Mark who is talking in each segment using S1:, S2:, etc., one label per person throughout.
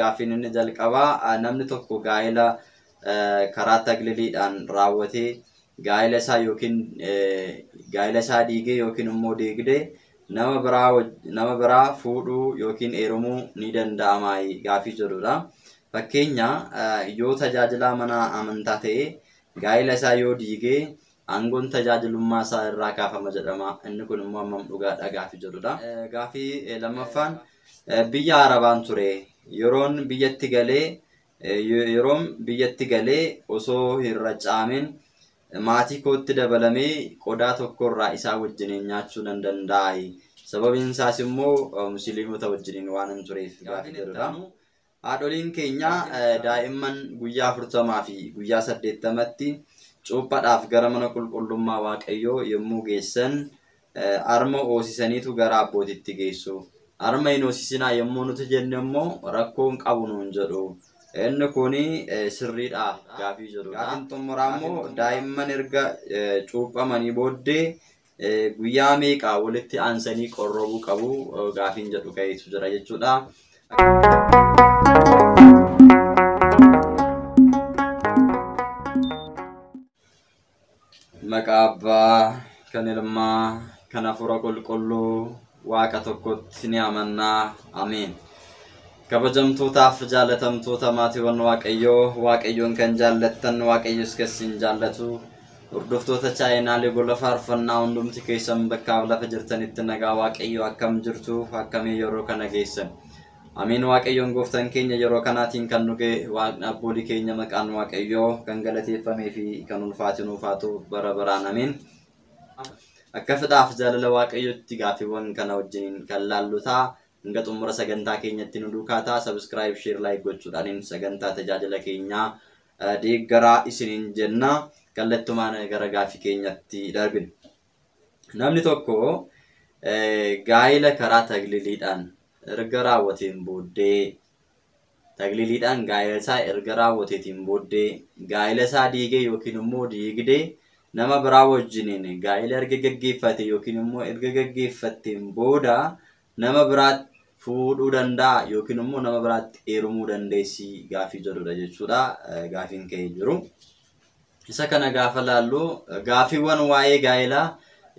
S1: Gaaffiin inni jalqabaa namni tokko gaa'ela karaa tagliliidhaan raawwatee gaa'ela isaa yookiin gaa'ela isaa diigee yookiin immoo diigdee nama biraa fuudhuu yookiin heerumuu ni danda'amaa gaaffii jedhudha. Fakkeenya yoo tajaajilaa mana amantaa ta'e gaa'ela isaa yoo diigee aangoon tajaajilummaa isaa irraa kaafama jedhama. Inni kun immoo hammam dhugaadha gaaffii jedhudha. Gaaffii lammaffaan biyya Arabaan ture. Yeroon biyyatti galee yeroon biyyatti galee osoo hin raccaamin maatii kootti dabalamee qodaa tokkorraa isaa wajjiniin nyaachuu nan danda'a. Sababiin isaas immoo musliimota wajjiniin waan hin tureef gaaffii jedhudha. Haadholiin keenya daa'imman guyyaa 40 fi guyyaa 80tti cuuphaadhaaf gara mana qulqullummaa Waaqayyoo yommuu geessan harma hoosisaniitu gara abbootitti geessu. Harma hin hoosisinaa yommuu nuti jenne immoo rakkoon qabu nuun jedhu. Inni kun sirriidha gaaffii jedhudha. Gaaffiin xumuraa immoo daa'imman erga cuuphamanii booddee guyyaa meeqa walitti aansanii qorrobuu qabu gaaffiin jedhu ka'eetu jira jechuudha. Maqaa Abbaa kan Ilmaa kan Hafuura Qulqulluu Waaqa tokkotti ni amannaa. Ameen. Kabajamtootaaf jaalatamtoota maatiiwwan Waaqayyoo, Waaqayyoon kan jaallattan, Waaqayyos kan isin jaallatu, hordoftoota chaayinaalee gola faarfannaa hundumti keessan bakkaaf lafa jirtanitti nagaa Waaqayyoo akkam jirtu, akkamii yeroo kana geessan. Ameen. Waaqayyoon gooftaan keenya yeroo kanaatiin kan nu ga'e Waaqni abboolii keenya maqaan Waaqayyoo kan galateeffamee fi kan ulfaate nuuf haa ta'u bara baraan. Ameen. Akka fedhaaf jaalala Waaqayyootti gaaffiiwwan kana wajjiniin kan laallu ta'a. Hanga xumura sagantaa keenyatti nu duukaa ta'a. Subscribe, share, like gochuudhaan sagantaa tajaajila keenyaa deeggaraa isiniin jenna. Kallattumaan gara gaaffii keenyatti darbina. Namni tokko gaa'ela karaa tagliliidhaan erga raawwateen booddee tagliliidhaan gaa'ela isaa erga raawwateetiin booddee gaa'ela isaa diigee yookiin immoo diigdee nama biraa wajjiniin gaa'ela erga gaggeeffate yookiin immoo erga gaggeeffatteen booda nama biraa fuudhuu danda'a yookiin immoo nama biraatti heerumuu dandeessi gaaffii jedhudha jechuudha. Gaaffiin ka'ee jiru. Isa kana gaafa laallu gaaffiiwwan waa'ee gaa'elaa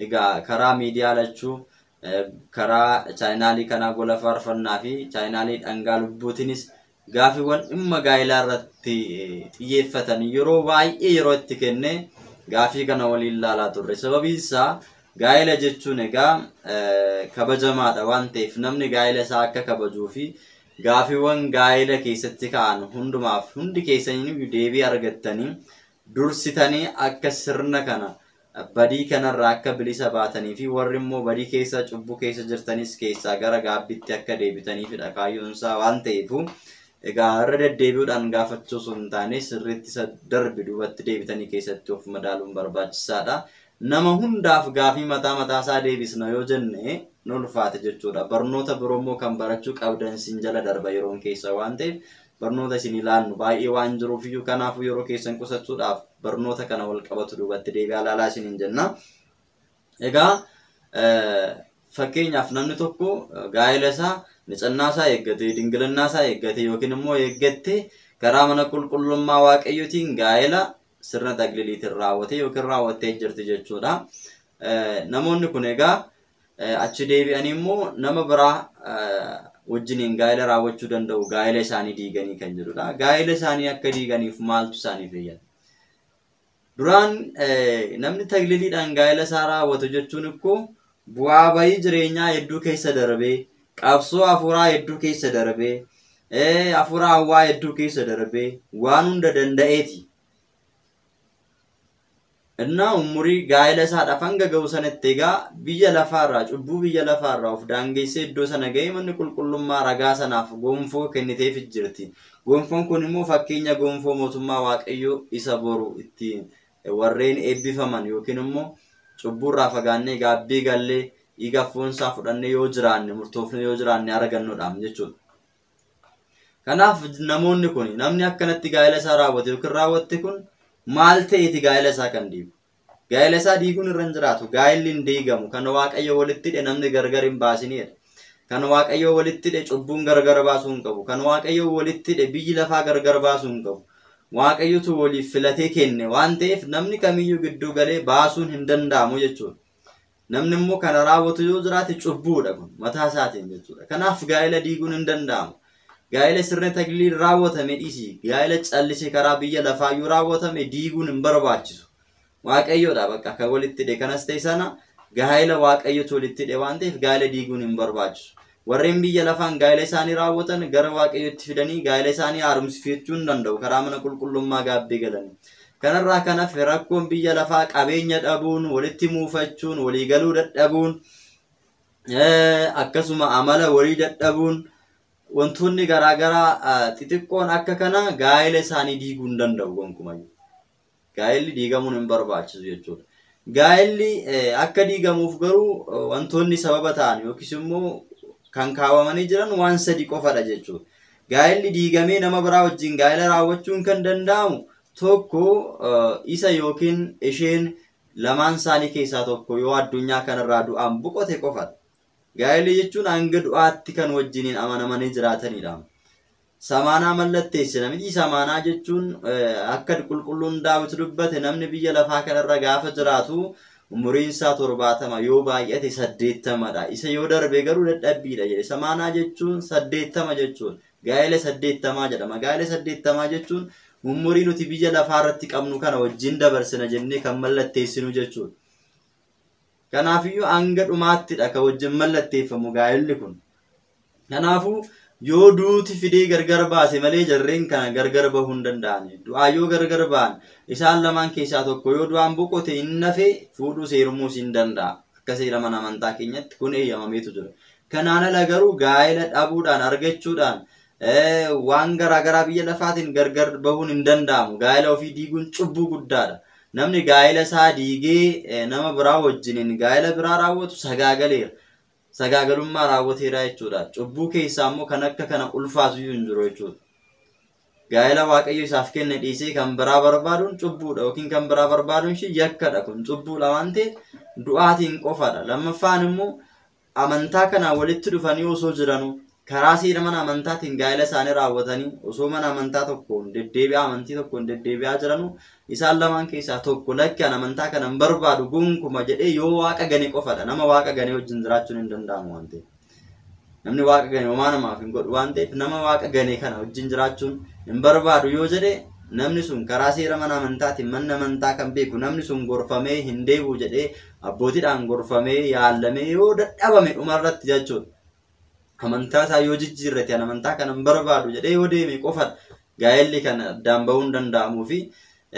S1: egaa karaa miidiyaa lachuu karaa chaayinaalii kanaa gola faarfannaa fi chaayinaalii dhangaa lubbuutiinis gaaffiiwwan dhimma gaa'elaa irratti xiyyeeffatan yeroo baay'ee yeroo itti kenne gaaffii kana waliin laalaa turre. Sababiin isaa gaa'ela jechuun egaa kabajamaadha waan ta'eef namni gaa'ela isaa akka kabajuu fi gaaffiiwwan gaa'ela keessatti ka'an hundumaaf hundi keessanii deebii argattanii dursitanii akka sirna kana badii kanarraa akka bilisa baatanii fi warri immoo badii keessa cubbuu keessa jirtanis keessaa gara gaabbitti akka deebitaniifidha kaayyoon isaa waan ta'eef egaa irra deddeebi'uudhaan gaafachuu osoo hin taane sirriitti isa darbe duubatti deebitanii keessatti of madaaluun barbaachisaadha. Nama hundaaf gaafii mataa mataa isaa deebisna yoo jenne nu ulfaate jechuudha. Barnoota biroo immoo kan barachuu qabdan isin jala darba yeroon keessa waan ta'eef barnoota isin ilaannu baay'ee waan jiruuf iyyuu kanaafuu yeroo keessan qusachuudhaaf barnoota kana wal qabatu duubatti deebi'aa ilaalaa isiniin jenna. Egaa fakkeenyaaf namni tokko gaa'ela isaa nicannaa isaa eeggatee dingilannaa isaa eeggatee yookiin immoo eeggattee karaa mana qulqullummaa Waaqayyootiin gaa'ela sirna tagliliitiin raawwatee yookiin raawwattee jirti jechuudha. Namoonni kun egaa achi deebi'anii immoo nama biraa wajjiniin gaa'ela raawwachuu danda'u gaa'ela isaanii diiganii kan jedhudha. Gaa'ela isaanii akka diiganiif maaltu isaaniif eeyyama? Duraan namni tagliliidhaan gaa'ela isaa raawwatu jechuun ikkoo bu'aa bayii jireenyaa hedduu keessa darbee qabsoo hafuuraa hedduu keessa darbee hafuura hawwaa hedduu keessa darbee waan hunda danda'eeti. Innaa umurii gaa'ela isaadhaaf hanga ga'u sanatti egaa biyya lafaarraa cubbuu biyya lafaarraa of daangeessee iddoo sana ga'ee manni qulqullummaa ragaa sanaaf gonfoo kenniteef jirti. Gonfoon kun immoo fakkeenya gonfoo mootummaa Waaqayyoo isa boru ittiin warreen eebbifaman yookiin immoo cubbuurraa fagaannee gaabbii gallee dhiiga foonsaa fudhannee yoo jiraanne murtoofnee yoo jiraanne argannudha jechuudha. Kanaaf namoonni kun namni akkanatti gaa'ela isaa raawwate yookiin raawwatte kun maal ta'eeti gaa'ela isaa kan diigu? Gaa'ela isaa diiguun irra hin jiraatu. Gaa'elli hin diigamu. Kan Waaqayyo walitti hidhe namni gargar hin baasinidha. Kan Waaqayyo walitti hidhe cubbuun gargar baasuu hin qabu. Kan Waaqayyo walitti hidhe biyyi lafaa gargar baasuu hin qabu. Waaqayyotu waliif filatee kenne waan ta'eef namni kamiyyuu gidduu galee baasuun hin danda'amu jechuudha. Namni immoo kana raawwatu yoo jiraate cubbuudha kun mataa isaatiin jechuudha. Kanaaf gaa'ela diiguun hin danda'amu. Gaa'ela sirna tagliin raawwatame dhiisi. Gaa'ela callisee karaa biyya lafaayyuu raawwatame diiguun hin barbaachisu. Waaqayyoodha bakka kan walitti hidhe kanas ta'e sana gaa'ela Waaqayyotu walitti hidhe waan ta'eef gaa'ela diiguun hin barbaachisu. Warreen biyya lafaan gaa'ela isaanii raawwatan gara Waaqayyootti fidanii gaa'ela isaanii haaromsifachuu hin danda'u karaa mana qulqullummaa gaabbii galanii. Kanarraa kan hafe rakkoon biyya lafaa qabeenya dhabuun, walitti muufachuun, waliigaluu dadhabuun, akkasuma amala walii dadhabuun wantoonni garaagaraa xixiqqoon akka kana gaa'ela isaanii diiguu hin danda'u gonkumayyuu. Gaa'elli diigamuun hin barbaachisu jechuudha. Gaa'elli akka diigamuuf garuu wantoonni sababa ta'an yookiis immoo kan kaawwamanii jiran waan sadi qofadha jechuudha. Gaa'elli diigamee nama biraa wajjin gaa'ela raawwachuun kan danda'amu tokko isa yookiin isheen lamaan isaanii keessaa tokko yoo addunyaa kanarraa du'aan boqote qofadha. Gaa'elli jechuun hanga du'aatti kan wajjiniin amanamanii jiraatanidha. Samaanaa mallatteessina miti. Samaanaa jechuun akka qulqulluun Daawit dubbate namni biyya lafaa kanarra gaafa jiraatu umuriin isaa 70 yoo baay'ate 80dha. Isa yoo darbe garuu dadhabbiidha jedhe. Samaanaa jechuun 80 jechuudha. Gaa'ela 80 jedhama. Gaa'ela 80 jechuun umurii nuti biyya lafaa irratti qabnu kana wajjin dabarsina jennee kan mallatteessinu jechuudha. Kanaafiyyuu hanga dhumaattidha kan wajjin mallatteeffamu gaa'elli kun. Kanaafuu yoo duuti fidee gargar baase malee jarreen kana gargar bahuu hin danda'an. Du'aa yoo gargar ba'an isaan lamaan keessaa tokko yoo du'aan boqote hin nafe fuudhuus heerumuus hin danda'a. Akka seera mana amantaa keenyatti kun eeyyamameetu jira. Kanaan ala garuu gaa'ela dhabuudhaan argachuudhaan waan garaagaraa biyya lafaatiin gargar bahuun hin danda'amu. Gaa'ela ofii diiguun cubbuu guddaadha. Namni gaa'ela isaa diigee nama biraa wajjiniin gaa'ela biraa raawwatu sagaagaleera. Sagaagalummaa raawwateera jechuudha. Cubbuu keessaa immoo kan akka kana ulfaatu hin jiru jechuudha. Gaa'ela Waaqayyo isaaf kenne dhiisee kan biraa barbaaduun cubbuudha yookiin kan biraa barbaaduun ishee yakkadha. Kun cubbuudha waan ta'eef du'aatiin qofadha. Lammaffaan immoo amantaa kanaan walitti dhufanii osoo jiranuu karaa seera mana amantaatiin gaa'ela isaanii raawwatanii osoo mana amantaa tokkoon deddeebi'aa amantii tokkoon deddeebi'aa jiranuu isaan lamaan keessaa tokko lakki an amantaa kana hin barbaadu gonkuma jedhee yoo waaqa gane qofadha. Nama waaqa gane wajjin jiraachuun hin danda'amu waan ta'eef. Namni waaqa gane homaa namaaf hin godhu waan ta'eef nama waaqa gane kana wajjin jiraachuun hin barbaadu yoo jedhe namni sun karaa seera mana amantaatiin manni amantaa kan beeku namni sun gorfamee hin deebi'u jedhee abbootiidhaan gorfamee yaallamee yoo dadhabame dhumarratti jechuudha. Amantaa isaa yoo jijjiirrate an amantaa kana hin barbaadu jedhee yoo deeme qofadha gaa'elli kan addaan bahuu hin danda'amuu fi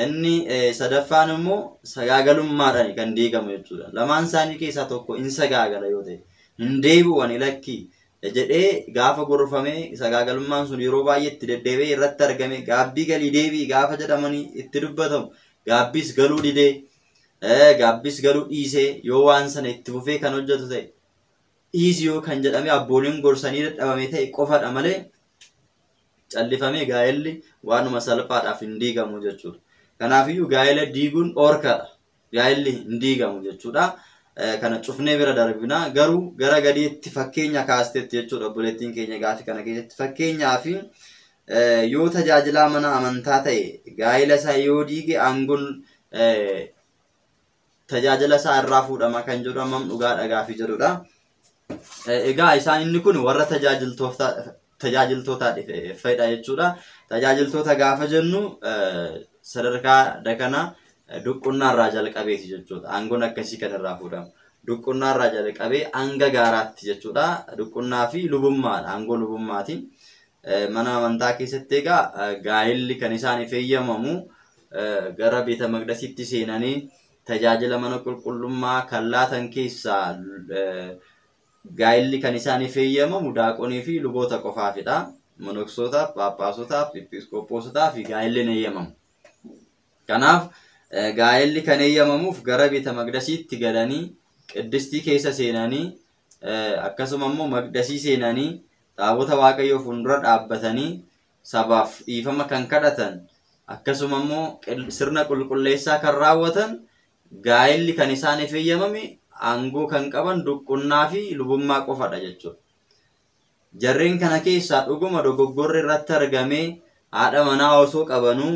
S1: inni sadaffaan immoo sagaagalummaadhaan kan diigamu jechuudha. Lamaan isaanii keessaa tokko hin sagaagala yoo ta'e hin deebi'u ani lakkii jedhee gaafa gorfamee sagaagalummaan sun yeroo baay'ee itti deddeebi'ee irratti argame gaabbii galii deebi'i gaafa jedhamanii itti dubbatamu gaabbiis galuu didee gaabbiis galuu dhiisee yoo waan sana itti fufee kan hojjetu ta'e dhiisi yoo kan jedhame abbooliin gorsanii dadhabame ta'e qofadha malee callifamee gaa'elli waanuma salphaadhaaf hin diigamu jechuudha. Kanaafiyyuu gaa'ela diiguun dhoorkadha. Gaa'elli hin diigamu jechuudha. Kana cufnee bira darbina. Garuu gara gadiitti fakkeenya kaasteetti jechuudha obboleettiin keenya gaafii kana keessatti fakkeenyaa fi yoo tajaajilaa mana amantaa ta'e gaa'ela isaa yoo diige aangoon tajaajila isaa irraa fuudhama kan jedhu hammam dhugaadha gaafii jedhudha. Egaa isaan inni kun warra tajaajiltootaadha fedha jechuudha. Tajaajiltoota gaafa jennu sadarkaa dakana duqqunnaa irraa jalqabeeti jechuudha. Aangoon akkasii kan irraa fuudhamu. Duqqunnaa irraa jalqabee hanga gaaraatti jechuudha. Duqqunnaa fi lubummaadha. Aangoo lubummaatiin. Mana amantaa keessatti egaa gaa'elli kan isaaniif eeyyamamu gara beeta maqdasiitti seenanii tajaajila mana qulqullummaa kan laatan keessaa gaa'elli kan isaaniif eeyyamamu daaqonii fi luboota qofaafidha. Monoksootaaf, phaaphaasotaaf, episkoophoosotaaf gaa'elli hin eeyyamamu. Kanaaf gaa'elli kan eeyyamamuuf gara beeta maqdasiitti galanii qiddistii keessa seenanii akkasuma immoo maqdasii seenanii taabota Waaqayyoo fuuldura dhaabbatanii sabaaf dhiifama kan kadhatan akkasuma immoo sirna qulqulleessaa kan raawwatan gaa'elli kan isaaniif eeyyamame aangoo kan qaban duqqunnaa fi lubummaa qofadha jechuudha. Jarreen kana keessaa dhuguma dogoggorri irratti argamee haadha manaa osoo qabanuu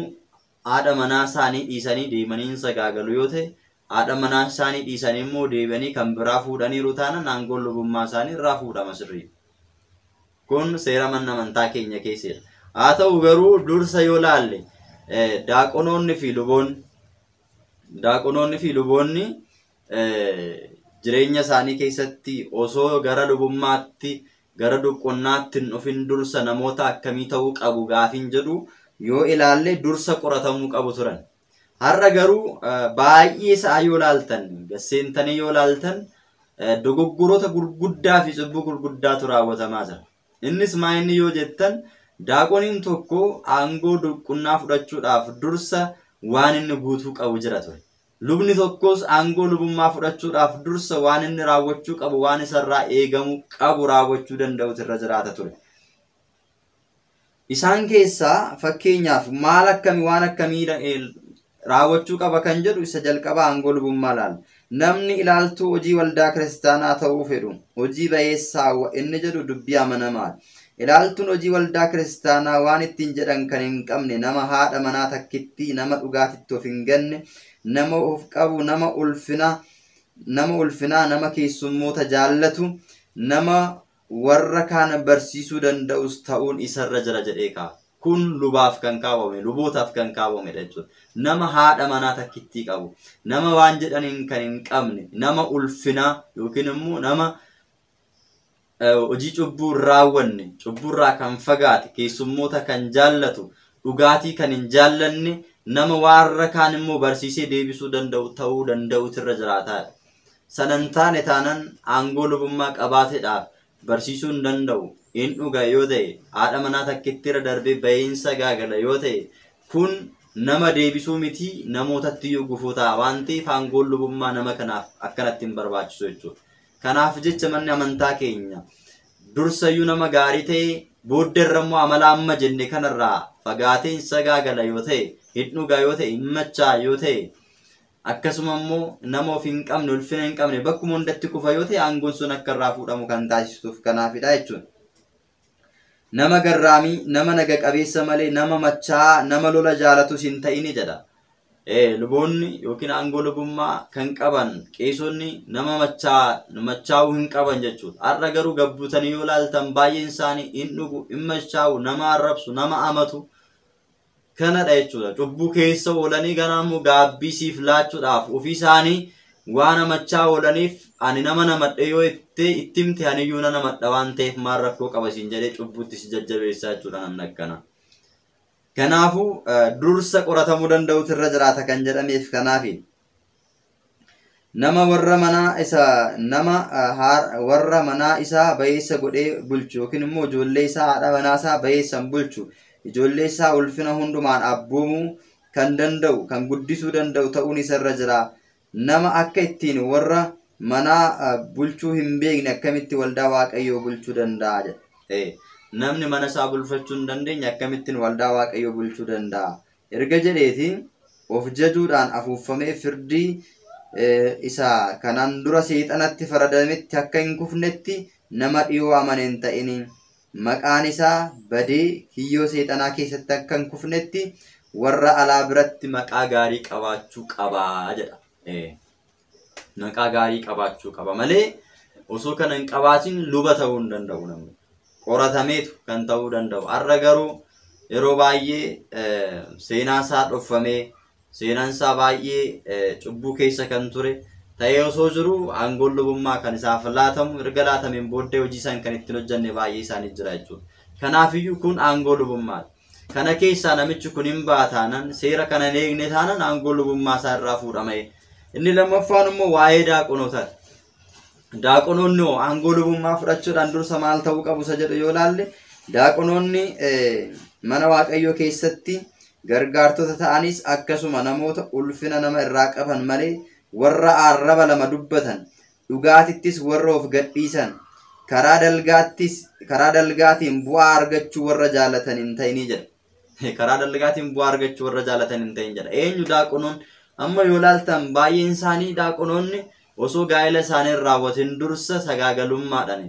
S1: haadha manaa isaanii dhiisanii deemanii hin sagaagalu yoo ta'e, haadha manaa isaanii dhiisanii immoo deebi'anii kan biraa fuudhaniiru taanaan aangoon lubummaa isaanii irraa fuudhama sirrii. Kun seera mana amantaa keenya keessadha. Haa ta'u garuu dursa yoo laalle daaqonoonni fi luboonni daaqonoonni fi luboonni jireenya isaanii keessatti osoo gara lubummaatti gara duqqonnaatti hin dhufin dursa namoota akkamii ta'uu qabu gaafiin jedhu yoo ilaalle dursa qoratamuu qabu turan. Har'a garuu baay'ee isaa yoo laaltan gasseentanii yoo laaltan dogoggoroota gurguddaa fi cubbuu gurguddaatu raawwatamaa jira. Innis maa inni yoo jettan daaqoniin tokko aangoo duqqunnaa fudhachuudhaaf dursa waan inni guutuu qabu jira ture. Lubni tokkos aangoo lubummaa fudhachuudhaaf dursa waan inni raawwachuu qabu waan isarraa eegamu qabu raawwachuu danda'utu irra jiraata ture. Isaan keessaa fakkeenyaaf maal akkamii waan akkamii raawwachuu qaba kan jedhu isa jalqaba aangoo lubummaa laalla. Namni ilaaltuu hojii waldaa kiristaanaa ta'uu fedhu hojii bayeessaa inni jedhu dubbii amanamaadha. Ilaaltuun hojii waldaa kiristaanaa waan ittiin jedhan kan hin qabne nama haadha manaa takkittii nama dhugaatitti of hin ganne nama of qabu nama ulfinaa nama keessummoota jaallatu nama warra kaan barsiisuu danda'us ta'uun isarra jira jedhee kaa'a. Kun lubaaf kan kaawwame, lubootaaf kan kaawwamedha jechuudha. Nama haadha manaa takkittii qabu, nama waan jedhaniin kan hin qabne, nama ulfinaa yookiin immoo nama hojii cubbuu hin raawwanne, cubburraa kan fagaate, keessummoota kan jaallatu, dhugaatii kan hin jaallanne, nama warra kaan immoo barsiisee deebisuu danda'u ta'uu danda'utu irra jiraataadha. Sanan taane taanan aangoo lubummaa qabaateedhaaf barsiisuu hin danda'u. In dhuga yoo ta'e, haadha manaa takkitti irra darbee bahiinsa gaagala yoo ta'e, kun nama deebisuu miti namootatti iyyuu gufuu ta'a waan ta'eef aangoon lubummaa nama kanaaf akkanatti hin barbaachisu jechuudha. Kanaaf jecha manni amantaa keenya dursayyuu nama gaarii ta'e booddeerra immoo amala amma jenne kanarraa fagaatee hin sagaagala yoo ta'e, hin dhuga yoo ta'e, hin machaa yoo ta'e, akkasuma immoo nama of hin qabne, ulfina hin qabne bakkuma hundatti kufa yoo ta'e aangoon sun akka irraa fuudhamu kan taasisuuf kanaafidha jechuudha. Nama garraamii, nama naga qabeessa malee, nama machaa, nama lola jaalatus hin ta'ini jedha. Luboonni yookiin aangoo lubummaa kan qaban qeesonni nama machaa'uu hin qaban jechuudha. Har'a garuu gabbutanii yoo laaltan baay'een isaanii hin dhugu, hin machaa'u, nama arrabsu, nama amatu kanadha jechuudha. Cubbuu keessa oolanii ganaa immoo gaabbii siif laachuudhaaf ofii isaanii waan amachaa oolaniif ani nama namadhe yoo itti himte aniyyuu na namadha waan ta'eef maal rakkoo qaba siin jedhee cubbuutti si jajjabeessaa jechuudha namni akkana. Kanaafuu dursa qoratamuu danda'utu irra jiraata kan jedhameef kanaafi. Nama warra manaa isa nama warra manaa isaa bayeessa godhee bulchu yookiin immoo ijoollee isaa haadha manaa isaa bayeessan bulchu ijoollee isaa ulfina hundumaan abboomuu kan danda'u kan guddisuu danda'u ta'uun isarra jira. Nama akka ittiin warra manaa bulchuu hin beekne akkamitti waldaa Waaqayyoo bulchuu danda'a jedha. Namni mana isaa bulfachuu hin dandeenye akkamittiin waldaa Waaqayyoo bulchuu danda'a? Erga jedheeti of jajuudhaan afuuffamee firdii isa kanaan dura seexanatti faradametti akka hin kufnetti nama dhiyoo amane hin ta'ini. Maqaan isaa badee kiyyoo seexanaa keessatti akka hin kufnetti warra alaa biratti maqaa gaarii qabaachuu qabaa jedha. Maqaa gaarii qabaachuu qaba malee osoo kana hin qabaatin luba ta'uu hin danda'u namni. Qoratameetu kan ta'uu danda'u. Har'a garuu yeroo baay'ee seenaa isaa dhoffamee seenaan isaa baay'ee cubbuu keessa kan ture ta'ee osoo jiru aangoon lubummaa kan isaaf laatamu erga laatameen booddee hojii isaan kan ittiin hojjenne baay'ee isaanii jira jechuudha. Kanaafiyyuu kun aangoo lubummaadha. Kana keessaa namichi kun hin baataanan seera kana hin eegne taanan aangoo lubummaa isaa irraa fuudhama. Inni lammaffaan immoo waa'ee daaqonootaati. Daaqonoonni aangoo lubummaa fudhachuudhaan dursa maal ta'uu qabu isa jedhu yoo laalle daaqonoonni mana Waaqayyoo keessatti gargaartota ta'anis akkasuma namoota ulfina nama irraa qaban malee warra arraba lama dubbatan dhugaatittis warra of gadhiisan karaa dalgaatiin bu'aa argachuu warra jaalatan hin ta'inii jedha. Karaa dalgaatiin bu'aa argachuu warra jaalatan hin ta'in jedha. Eenyu daaqonoon? Amma yoo laaltan baay'een isaanii daaqonoonni osoo gaa'ela isaanii hin raawwatin dursa sagaagalummaadhaan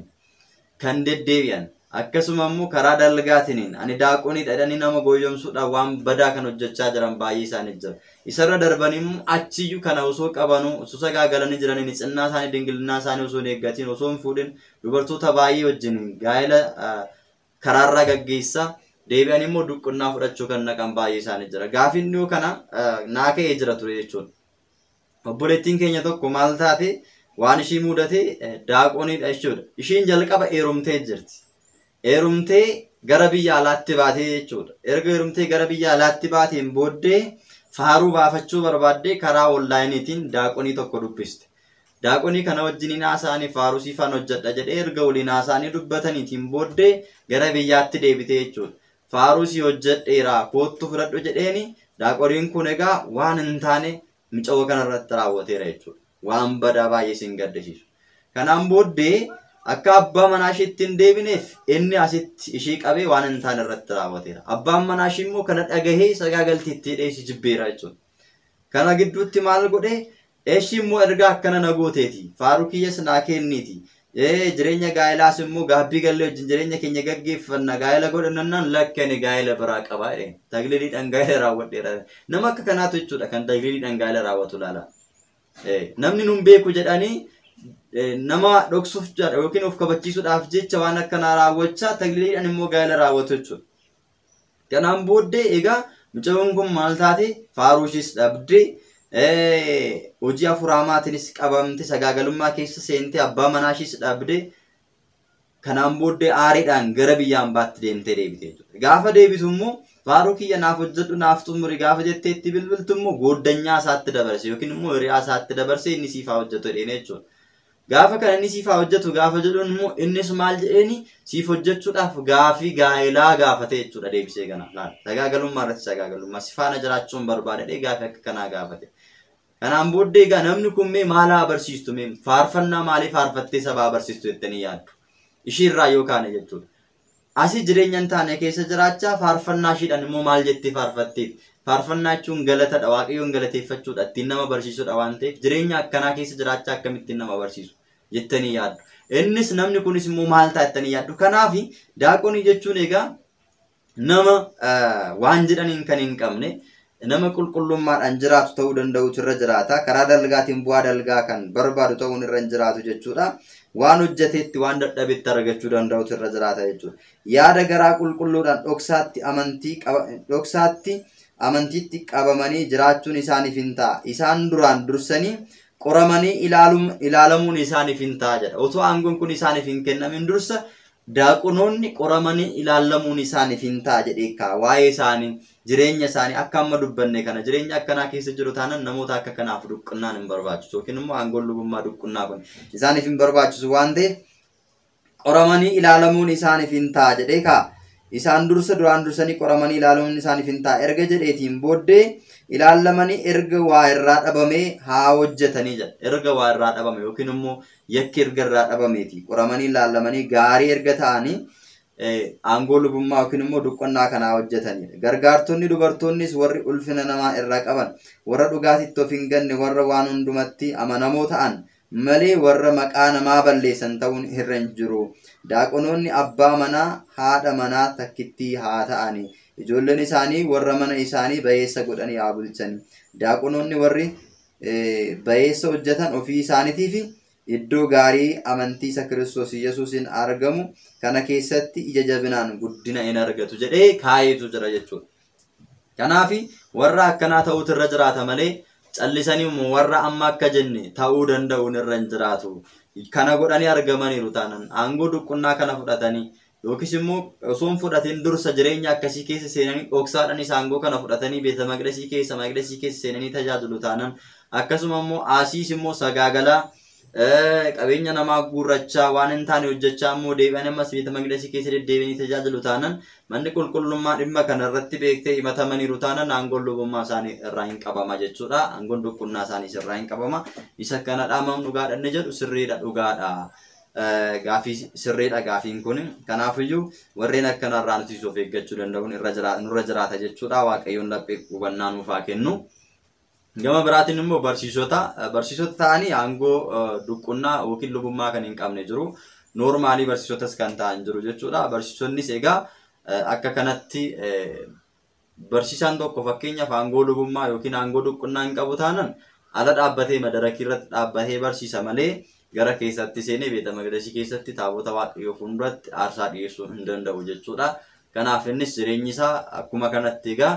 S1: kan deddeebi'an. Akkasuma immoo karaa dalgaatiniin ani daaqonii jedhanii nama goyyomsuudhaan waan badaa kan hojjechaa jiran baay'ee isaanii jira. Isarra darbanii immoo achiyyuu kana osoo qabanuu osoo sagaagalanii jiranii xinnaa isaanii dingilinnaa isaanii osoo hin eeggatiin osoo hin fuudhin dubartoota baay'ee wajjin gaa'ela karaarraa gaggeessaa deebi'anii immoo duqqunnaa fudhachuu kan naqan baay'ee isaanii jira. Gaafiin dhiyoo kana naa ka'ee jira ture jechuudha. Obboleettiin keenya tokko maal taate waan ishii mudate daaqoniidha jechuudha. Ishiin jalqaba heerumtee jirti. Heerumtee gara biyya alaatti baatee jechuudha. Erga heerumtee gara biyya alaatti baateen booddee faaruu baafachuu barbaaddee karaa onlaayiniitiin daaqonii tokko dubbiste. Daaqonii kana wajjiniin haasa'anii faaruu siifaan hojjedha jedhee erga waliin haasa'anii dubbataniitiin booddee gara biyyaatti deebitee jechuudha. Faaruu si hojjedheera koottu fudhadhu jedheeni daaqoniin kun egaa waan hin taane mucaa kanarratti raawwateera jechuudha. Waan badaa baay'ee sin gaddisiisu. Kanaan booddee akka abbaa manaa isheetti hin deebineef inni asitti ishee qabee waan hin taane irratti raawwateera. Abbaan manaa ishee immoo kana dhagahee sagaagaltiitti hidhee ishee jibbeera jechuudha. Kana gidduutti maal godhee ishii immoo erga akkana na gooteeti faaruu kiyyas naa kenniiti. Jireenya gaa'ilaas immoo gaabbii gallee wajjin jireenya keenya gaggeeffanna gaa'ila godhannaan lakkani gaa'ila biraa qabaa jedheen. Tagliliidhaan gaa'ila raawwadheera. Nama akka kanaatu jechuudha kan tagliliidhaan gaa'ila raawwatu laala. Namni nun beeku jedhanii nama dhoksuuf yookiin of kabachiisuudhaaf jecha waan akkanaa raawwachaa tagliliidhaan immoo gaa'ila raawwatu jechuudha. Kanaan booddee egaa mucayyoon kun maal taate faaruu ishees dhabdee hojii afuuraamaatiinis qabamte sagaagalummaa keessa seentee abbaa manaa ishees dhabdee kanaan booddee aariidhaan gara biyya hambaatti deemtee deebite jechuudha. Gaafa deebitu immoo faaruu kiyya naaf hojjedhu naaf xumuri gaafa jettee itti bilbiltu immoo gooddanyaa isaatti dabarse yookiin immoo hiriyaa isaatti dabarse inni siif haa hojjetu jedheen jechuudha. Gaafa kana inni siif haa hojjetu gaafa jedhuun immoo innis maal jedheeni siif hojjechuudhaaf gaafii gaa'elaa gaafate jechuudha deebisee kana. Sagaagalummaa irratti sagaagalummaa si faana jiraachuun barbaadadhee gaafii akka kanaa gaafate. Kanaan booddee egaa namni kun mee maal haa barsiistu mee faarfannaa maalii faarfattee sabaa barsiistu jettanii yaaddu? Ishiirraa yoo kaane jechuudha. Asii jireenya hin taane keessa jiraachaa faarfannaa ishiidhaan immoo maal jettee faarfatteeti? Faarfannaa jechuun galatadha waaqayyoon galateeffachuudha ittiin nama barsiisudha waan ta'eef jireenya akkanaa keessa jiraachaa akkamittiin nama barsiisu jettanii yaaddu. Innis namni kunis immoo maal ta'a jettanii yaaddu. Kanaaf daaqonii jechuun egaa nama waan jedhaniin kan hin qabne nama qulqullummaadhaan jiraatu ta'uu danda'utu irra jiraata. Karaa dalgaatiin bu'aa dalgaa kan barbaadu ta'uun irra hin jiraatu jechuudha. Waan hojjetetti waan dadhabetti argachuu danda'utu irra jiraata jechuudha. Yaada garaa qulqulluudhaan dhoksaatti amantiitti qabamanii jiraachuun isaaniif hin ta'a. Isaan duraan dursanii qoramanii ilaalamuun isaaniif hin ta'a jedha. Otoo aangoon kun isaaniif hin kennamin dursa daaqonoonni qoramanii ilaalamuun isaaniif hin ta'a jedhee kaa'a. Waa'ee isaanii jireenya isaanii akka amma dubbanne kana jireenya akkanaa keessa jiru taanaan namoota akka kanaaf duqqunnaan hin barbaachisu yookiin immoo aangoon lubummaa duqqunnaa kun isaaniif hin barbaachisu waan ta'eef qoramanii ilaalamuun isaaniif hin ta'a jedhee kaa'a. Isaan dursa duraan dursanii qoramanii ilaalamuun isaaniif hin ta'a. Erga jedheetiin booddee ilaalamanii erga waa irraa dhabamee haa hojjetanii jedha. Erga waa irraa dhabame yookiin immoo yakki erga irraa dhabameeti. Qoramanii ilaalamanii gaarii erga ta'anii aangoo lubummaa yookiin immoo duqqunnaa kanaa hojjetanidha. Gargaartonni dubartoonnis warri ulfina namaa irraa qaban warra dhugaatitti of hin ganne warra waan hundumatti amanamoo ta'an malee warra maqaa namaa balleessan ta'uun irra hin jiru. Daaqonoonni abbaa manaa haadha manaa takkittii haa ta'ani. Ijoolleen isaanii warra mana isaanii bayeessa godhanii haa bulchani. Daaqonoonni warri bayeessa hojjetan ofii isaaniitiif iddoo gaarii amantii isa Kiristoos Yesuusiin argamu kana keessatti ija jabinaan guddina hin argatu jedhee kaayetu jira jechuudha. Kanaaf warra akkanaa ta'utu irra jiraata malee callisanii warra amma akka jenne ta'uu danda'uun irra hin jiraatu. Kana godhanii argamaniiru taanaan aangoo duqqunnaa kana fudhatanii yookiis immoo osoo hin fudhatin dursa jireenya akkasii keessa seenanii dhoksaadhaanis aangoo kana fudhatanii beeta maqdasii keessa maqdasii keessa seenanii tajaajilu taanaan akkasuma immoo asiis immoo sagaagalaa qabeenya namaa guurrachaa waan hin taane hojjechaa immoo deebi'an ammas beeta maqdasii keessa deddeebi'anii tajaajilu taanaan manni qulqullummaa dhimma kana irratti beektee himatamaniiru taanaan aangoon lubummaa isaanii irraa hin qabama jechuudha. Aangoon duqqunnaa isaaniis irraa hin qabama. Isa kana dhaamam dhugaadha inni jedhu sirriidha dhugaadha. Gaafii sirriidha gaafiin kun. Kanaafiyyuu warreen akkanarraa nuti of eeggachuu danda'uun nurra jiraata jechuudha. Waaqayyoon laphee hubannaa nuuf haa kennu. Gama biraatiin immoo barsiisota ta'anii aangoo duqqunnaa yookiin lubummaa kan hin qabne jiru. Noormaalii barsiisotas kan ta'an jiru jechuudha. Barsiisonnis egaa akka kanatti barsiisaan tokko fakkeenyaaf aangoo lubummaa yookiin aangoo dhuqqunnaa hin qabu taanaan ala dhaabbatee madarakii irratti dhaabbatee barsiisa malee gara keessatti seenee beeta maqdasii keessatti taabota waaqayyoo fuulduratti aarsaa dhiyeessuu hin danda'u jechuudha. Kanaaf innis jireenyi isaa akkuma kanatti egaa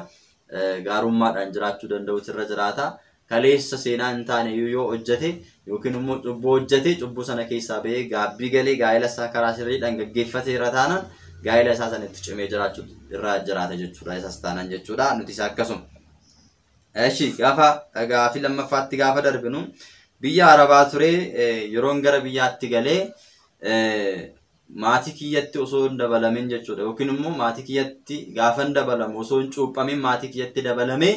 S1: gaarummaadhaan jiraachuu danda'utu irra jiraata. Kaleessa seenaa hin taane yoo hojjete yookiin immoo cubbuu hojjete cubbuu sana keessaa ba'ee gaabbii galee gaa'ela isaa karaa sirriidhaan gaggeeffateera taanaan gaa'ela isaa sanatti cimee jiraachuu irra jiraata jechuudha. Isas taanaan jechuudha. Nuti isa akkasuma. Eshi gaafa gaafii lammaffaatti gaafa darbinu biyya Arabaa ture yeroon gara biyyaatti galee maatii kiyyatti osoo hin dabalamin jechuudha. Yookiin immoo maatii kiyyatti gaafa hin dabalamu osoo hin cuuphamin maatii kiyyatti dabalamee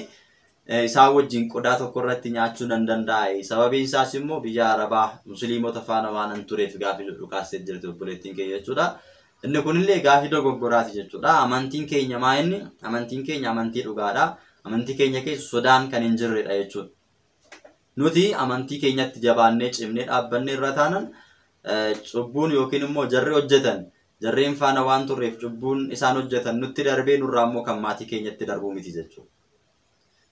S1: isaan wajjin qodaa tokko irratti nyaachuu nan danda'a. Sababiin isaas immoo biyya Arabaa musliimota faana waan hin tureef gaafii jedhu kaasee jirti obboleettiin keenya jechuudha. Inni kunillee gaafii dogoggoraati jechuudha. Amantiin keenya maa inni? Amantiin keenya amantii dhugaadha. Amantii keenya keessa sodaan kan hin jirredha jechuudha. Nuti amantii keenyatti jabaannee cimnee dhaabbannee irra taanan cubbuun yookiin immoo jarri hojjetan jarreen faana waan turreef cubbuun isaan hojjetan nutti darbee nurraa immoo kan maatii keenyatti darbuu miti jechuudha.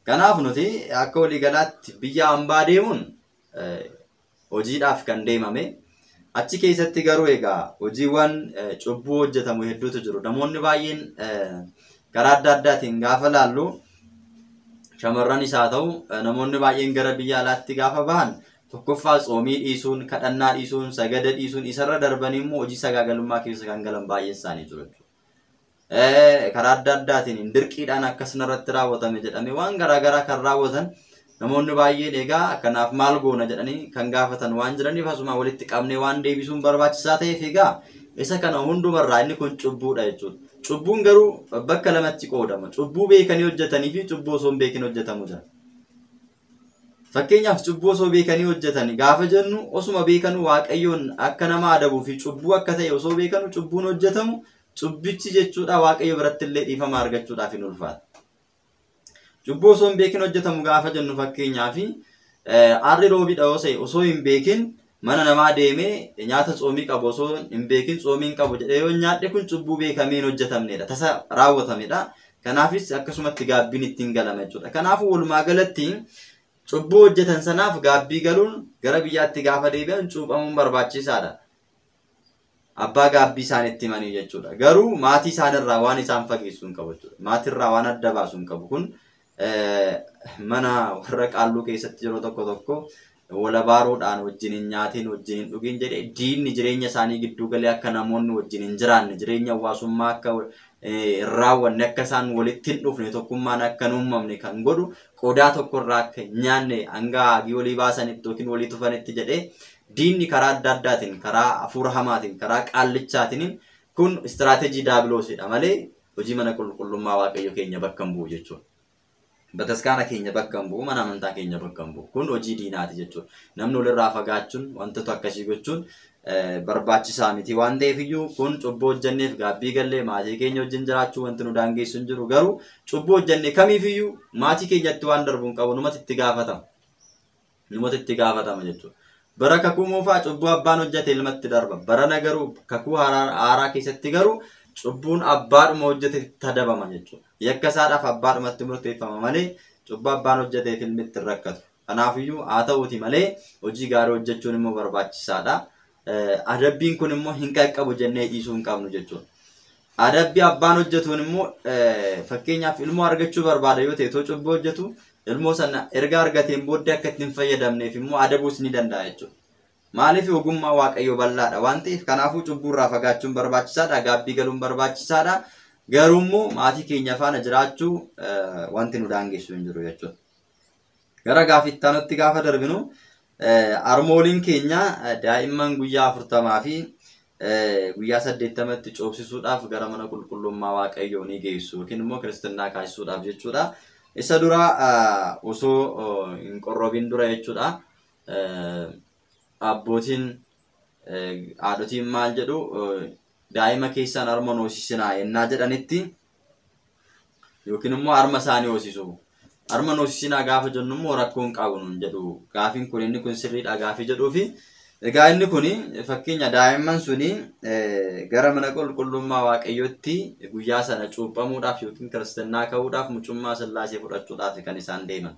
S1: Kanaaf nuti akka waliigalaatti biyya hambaa deemuun hojiidhaaf kan deemame. Achi keessatti garuu egaa hojiiwwan cubbuu hojjetamu hedduutu jiru. Namoonni baay'een karaa adda addaatiin gaafa laallu shamarranis haa ta'u namoonni baay'een gara biyya alaatti gaafa bahan tokkoffaa tsoomii dhiisuun, kadhannaa dhiisuun, sagada dhiisuun isarra darbanii immoo hojii sagaagalummaa keessa kan galan baay'een isaanii jiru jechuudha. Karaa adda addaatiin dirqiidhaan akkasuma irratti raawwatame jedhamee waan garaagaraa kan raawwatan namoonni baay'een egaa kanaaf maal goona jedhanii kan gaafatan waan jiraniif asuma walitti qabnee waan deebisuun barbaachisaa ta'eef egaa isa kana hundumarraa inni kun cubbuudha jechuudha. Cubbuun garuu bakka lamatti qoodama. Cubbuu beekanii hojjetanii fi cubbuu osoo hin beekin hojjetamu jira. Fakkeenyaaf cubbuu osoo beekanii hojjetanii gaafa jennu osuma beekanuu Waaqayyoon akka nama adabuu fi cubbuu akka ta'e osoo beekanuu cubbuun hojjetamu cubbichi jechuudha Waaqayyo biratti illee dhiifama argachuudhaaf hin ulfaata. Cubbuu osoo hin beekin hojjetamu gaafa jennu fakkeenyaaf arri roobiidha yoo ta'e osoo hin beekin mana namaa deemee nyaata tsoomii qabu osoo hin beekin tsoomii hin qabu jedhee yoo nyaadhe kun cubbuu beekamee hin hojjetamnedha. Tasa raawwatamedha. Kanaafis akkasumatti gaabbiin ittiin galama jechuudha. Kanaafuu walumaa galatti cubbuu hojjetan sanaaf gaabbii galuun gara biyyaatti gaafa deebi'an cuuphamuun barbaachisaadha. Abbaa gaabbii isaanitti himanii jechuudha. Garuu maatii isaanirraa waan isaan fageessu hin qabu jechuudha. Maatirraa waan adda baasu hin qabu kun mana warra qaalluu keessatti yeroo tokko tokko walabaaruudhaan wajjin hin nyaatiin wajjin hin dhugin jedhee diinni jireenya isaanii gidduu galee akka namoonni wajjin hin jiraanne jireenya hawaasummaa akka hin raawwanne akka isaan walitti hin dhufne tokkummaan akka hin uumamne kan godhu qodaa tokkorraa akka hin nyaanne hanga hagii walii baasanitti yookiin walii tufanitti jedhee diinni karaa adda addaatiin karaa hafuura hamaatiin karaa qaallichaatiin kun istiraateejii daabiloosidha malee hojii mana qulqullummaa waaqayyo keenya bakka hin bu'u jechuudha. Bataskaana keenya bakka hin bu'u, mana amantaa keenya bakka hin bu'u. Kun hojii diinaati jechuudha. Namni walirraa fagaachuun wantoota akkasii gochuun barbaachisaa miti waan ta'eef iyyuu kun cubbuu hojjenneef gaabbii gallee maatii keenya wajjin jiraachuu wanti nu daangeessu hin jiru. Garuu cubbuu hojjenne kamiif iyyuu maatii keenyatti waan darbu hin qabu numatti itti gaafatama. Numatti itti gaafatama jechuudha. Bara kakuu moofaa cubbuu abbaan hojjete ilmatti darba. Barana garuu kakuu haaraa keessatti garuu cubbuun abbaadhuma hojjete tadabama jechuudha. Yakka isaadhaaf abbaadhumatti murteeffama malee cubbuu abbaan hojjeteef ilmi itti rakkatu. Kanaafiyyuu haa ta'uuti malee hojii gaarii hojjechuun immoo barbaachisaadha. Adabbiin kun immoo hin qaqqabu jennee dhiisuu hin qabnu jechuudha. Adabbii abbaan hojjetuun immoo fakkeenyaaf ilmoo argachuu barbaada yoo ta'e too cubbuu hojjetu ilmoo sana erga argateen booddee akka itti hin fayyadamneef immoo adabuus ni danda'a jechuudha. Maaliif ogummaa waaqayyoo bal'aadha waan ta'eef kanaafuu cubbuurraa fagaachuun barbaachisaadha gaabbii galuun barbaachisaadha. Garuu immoo maatii keenya faana jiraachuu wanti nu daangessu hin jiru jechuudha. Gara gaaffii itti aanutti gaafa darbinu armooliin keenya daa'imman guyyaa 40 fi guyyaa 80tti coobsisuudhaaf gara mana qulqullummaa waaqayyoo ni geessu yookiin immoo kiristinnaa kaasisuudhaaf jechuudha. Isa dura osoo hin qorrobin dura jechuudha. Abbootiin haadhotiin maal jedhu daa'ima keessaan harma hoosisinaa yennaa jedhanitti yookiin immoo harma isaanii hoosisu. Harma hoosisinaa gaafa jennu immoo rakkoo hin qabu nuun jedhu. Gaafiin kun inni kun sirriidha gaafii jedhuu fi Egaa inni kun fakkeenya daa'imman suni gara mana qulqullummaa Waaqayyootti guyyaa sana cuuphamuudhaaf yookiin kiristinnaa ka'uudhaaf mucummaa Sillaasee fudhachuudhaaf kan isaan deeman.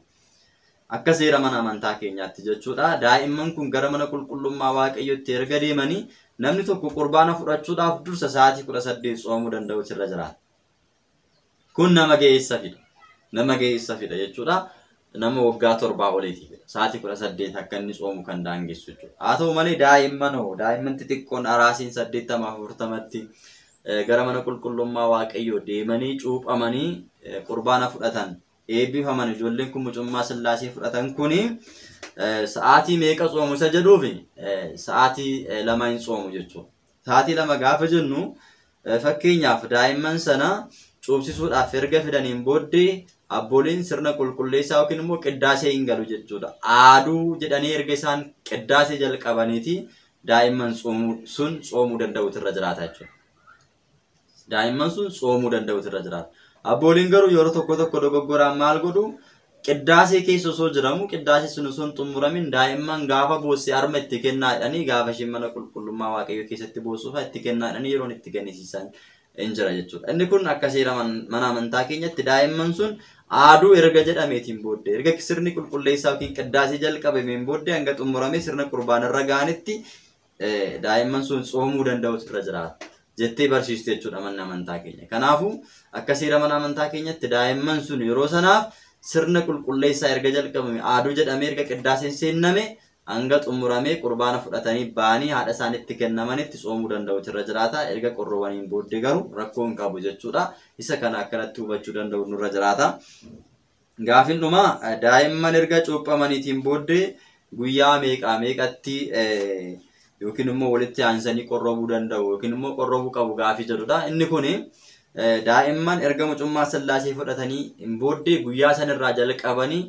S1: Akka seera mana amantaa keenyaatti jechuudha. Daa'imman kun gara mana qulqullummaa Waaqayyootti erga deemanii namni tokko qurbaana fudhachuudhaaf dursa sa'aatii 18 tsoomuu danda'utu irra jiraata. Kun nama ga'eessa fida. Nama ga'eessa fida jechuudha. Nama waggaa 7 oliitiif sa'aatii 18 akka inni tsoomu kan daangessu jechuudha. Haa ta'u malee daa'imman hoo daa'imman xixiqqoon araasiin 80 40tti gara mana qulqullummaa Waaqayyoo deemanii cuuphamanii qurbaana fudhatan eebbifaman ijoolleen kun mucummaa Sillaasee fudhatan kuni sa'aatii meeqa tsoomu isa jedhuufi sa'aatii 2 hin tsoomu jechuudha. Sa'aatii 2 gaafa jennu fakkeenyaaf daa'imman sana cuubsisuudhaaf erga fidaniin booddee abbooliin sirna qulqulleessaa yookiin immoo qiddaasee hin galu jechuudha. Aaduu jedhanii erga isaan qiddaasee jalqabaniiti daa'imman sun tsoomuu danda'utu irra jiraata jechuudha. Daa'imman sun tsoomuu danda'utu irra jiraata. Abbooliin garuu yeroo tokko tokko dogoggoraan maal godhu qiddaasee keessa osoo jiramu qiddaasee sun osoo hin xumuramin daa'imman gaafa boosse harma itti kennaa jedhanii gaafa isheen mana qulqullummaa Waaqayyoo keessatti boossuuf itti kennaa jedhanii yeroon itti kennisiisan hin jira jechuudha. Inni kun akka seera mana amantaa keenyatti daa'imman sun aaduu erga jedhameetiin booddee erga sirni qulqulleessaa yookiin qiddaasee jalqabameen booddee hanga xumuramee sirna qurbaanarra ga'anitti daa'imman sun tsoomuu danda'utu irra jiraata jettee barsiistu jechuudha manni amantaa keenya. Kanaafuu akka seera mana amantaa keenyatti daa'imman sun yeroo sanaaf sirna qulqulleessaa erga jalqabame aaduu jedhamee erga qiddaaseen seenname hanga xumuramee qurbaana fudhatanii ba'anii haadha isaanitti kennamanitti tsoomuu danda'utu irra jiraata. Erga qorrobaniin booddee garuu rakkoo hin qabu jechuudha. Isa kana akkanatti hubachuu danda'u nurra jiraata. Gaafin dhumaa daa'imman erga cuuphamaniitiin booddee guyyaa meeqaa meeqatti yookiin immoo walitti aansanii qorrobuu danda'u yookiin immoo qorrobuu qabu gaafii jedhudha. Inni kun daa'imman erga mucummaa Sillaasee fudhatanii booddee guyyaa sanirraa jalqabanii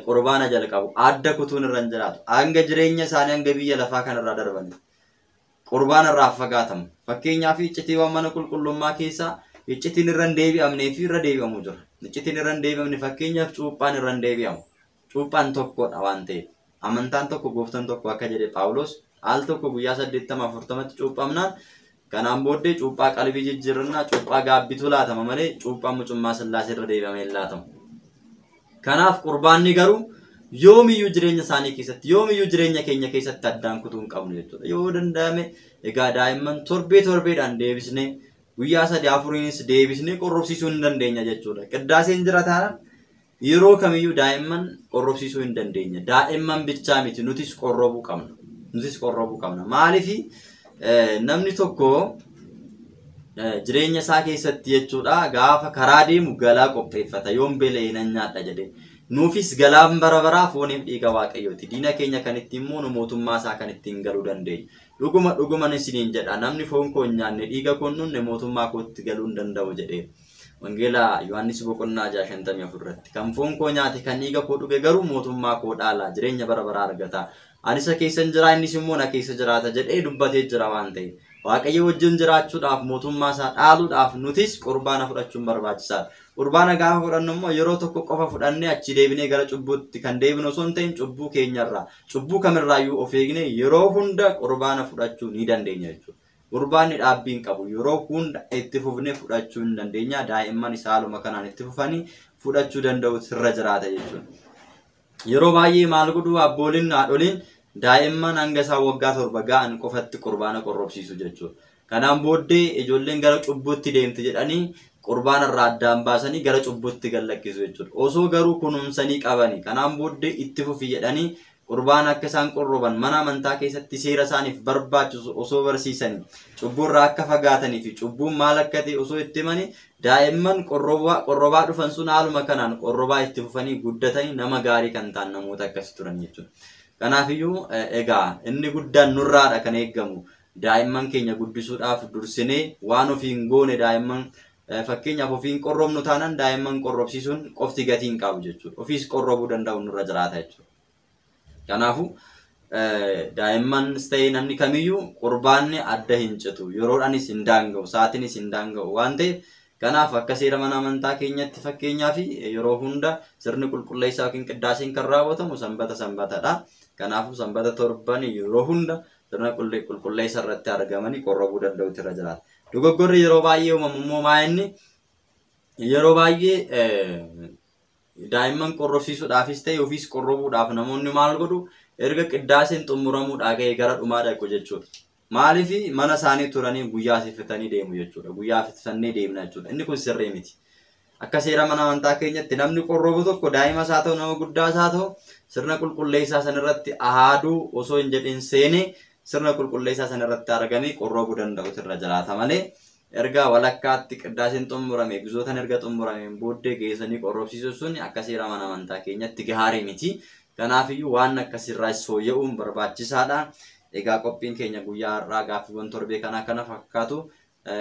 S1: qurbaana jalqabu. Adda kutuun irra hin jiraatu. Hanga jireenya isaanii hanga biyya lafaa kanarraa darbani. Qurbaana irraa fagaatamu. Fakkeenyaaf iccitiiwwan mana qulqullummaa keessaa iccitiin irra hin deebi'amnee fi irra deebi'amu jira. Iccitiin irra hin deebi'amne fakkeenyaaf cuuphaan irra hin deebi'amu. Cuuphaan tokkodha waan ta'eef. Amantaan tokko gooftaan tokko akka jedhe Phaawulos al tokko guyyaa 80 40tti cuuphamnaan kanaan booddee cuuphaa qalbii jijjiirannaa cuuphaa gaabbitu laatama malee cuuphaan mucummaa Sillaasee irra deebi'amee hin laatamu. Kanaaf qurbaanni garuu yoomiyyuu jireenya isaanii keessatti yoomiyyuu jireenya keenya keessatti addaan kutuu hin qabnu jechuudha. Yoo danda'ame egaa daa'imman torbee torbeedhaan deebisnee guyyaa 3 4nis deebisnee qorrobsiisuu hin dandeenya jechuudha. Qiddaaseen jira taanaan yeroo kamiyyuu daa'imman qorrobsiisuu hin dandeenya. Daa'imman bichaa miti nutis qorrobuu qabna. Nutis qorrobuu qabna. Maaliif namni tokko jireenya isaa keessatti jechuudha gaafa karaa deemu galaa qopheeffata yoon beela'e nan nyaadha jedhee. Nuufis galaan bara baraa fooniif dhiiga Waaqayyooti. Diina keenya kan ittiin moonu mootummaa isaa kan ittiin galuu dandeenya. Dhuguma dhuguman isiniin jedha namni foon koo hin nyaanne dhiiga koo hin dhugne mootummaa kootti galuu hin danda'u jedhee. Wangeela Yohaannis boqonnaa 6:54 irratti kan foon koo nyaate kan dhiiga koo dhuge garuu mootummaa koo dhaala jireenya bara baraa argata. Ani isa keessa hin jira innis immoo na keessa jiraata jedhee dubbatee jira waan ta'eef. Waaqayyo wajjin jiraachuudhaaf mootummaa isaa dhaaluudhaaf nutis qurbaana fudhachuun barbaachisaadha. Qurbaana gaafa fudhannu immoo yeroo tokko qofa fudhannee achi deebinee gara cubbuutti kan deebinu osoo hin ta'in cubbuu keenyarraa cubbuu kamirraayyuu of eegnee yeroo hunda qurbaana fudhachuu ni dandeenya jechuudha. Qurbaanni dhaabbii hin qabu yeroo hunda itti fufnee fudhachuu hin dandeenya. Daa'imman isaa haaluma kanaan itti fufanii fudhachuu danda'u irra jiraata jechuudha. Yeroo baay'ee maal godhu abbooliin haadholiin daa'imman hanga isaan waggaa 7 ga'an qofatti qurbaana qorrobsiisu jechuudha. Kanaan booddee ijoolleen gara cubbuutti deemti jedhanii qurbaana irraa addaan baasanii gara cubbuutti gad lakkisu jechuudha. Osoo garuu kunuunsanii qabanii kanaan booddee itti fufi jedhanii qurbaana akka isaan qorroban mana amantaa keessatti seera isaaniif barbaachisu osoo barsiisanii cubbuurraa akka fagaatanii fi cubbuun maal akka ta'e osoo itti himanii daa'imman qorrobaa dhufan sun haaluma kanaan qorrobaa itti fufanii guddatanii nama gaarii kan ta'an namoota akkasii turan jechuudha. Kanaafiyyuu egaa inni guddaan nurraadha kan eeggamu daa'imman keenya guddisuudhaaf dursinee waan ofiin goone daa'imman fakkeenyaaf ofiin qorrobnu taanaan daa'imman qorrobsiisuun qofti gatii hin qabu jechuudha. Ofiis qorrobuu danda'u nurra jiraata jechuudha. Kanaafuu daa'immanis ta'ee namni kamiyyuu qurbaanni adda hin citu yeroodhaanis hin daanga'u sa'aatiinis hin daanga'u waan ta'eef kanaaf akka seera mana amantaa keenyatti fakkeenyaaf yeroo hunda sirni qulqulleessaa yookiin qiddaaseen kan raawwatamu sanbata sanbatadha. Kanaafuu sanbata torban yeroo hunda sirna qulqulleessa irratti argamanii qorrobuu danda'utu irra jiraata. Dogoggorri yeroo baay'ee uumamu immoo maa inni yeroo baay'ee daa'imman qorrobsiisuudhaafis ta'e ofiis qorrobuudhaaf namoonni maal godhu erga qiddaaseen xumuramuudhaa ga'ee gara dhumaa dhaqu jechuudha. Maaliif mana isaanii turanii guyyaa sifatanii deemu jechuudha. Guyyaa sifatanii deemna jechuudha. Inni kun sirrii miti. Akka seera mana amantaa keenyatti namni qorrobu tokko daa'ima isaa ta'u nama guddaa isaa ta'u sirna qulqulleessaa sanarratti ahaaduu osoo hin jedhin seenee sirna qulqulleessaa sanarratti argamee qorrobuu danda'utu irra jiraata malee erga walakkaatti qiddaaseen xumurame gizootan erga xumurameen booddee geessanii qorrobsiisuu sun akka seera mana amantaa keenyatti gaarii miti. Kanaafiyyuu waan akkasirraa fooyya'uun barbaachisaadha. Egaa qophiin keenya guyyaa har'aa gaaffiiwwan torbee kanaa kana fakkaatu.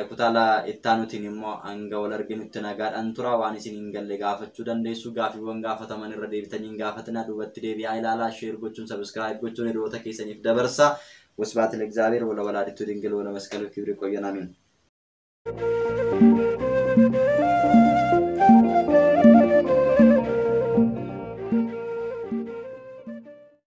S1: Kutaalaa ittaanutiin immoo hanga wal arginutti nagaadhaan tura. Waan isin hin galle gaafachuu dandeessu. Gaaffiiwwan gaafataman irra deebitanii hin gaafatina. Duubatti deebi'aa ilaalaa. Share gochuun, subscribe gochuun hiriyoota keessaniif dabarsa. ወስብሐት ለእግዚአብሔር ወለወላዲቱ ድንግል ወለመስቀሉ ክቡር። ይቆየን። አሜን።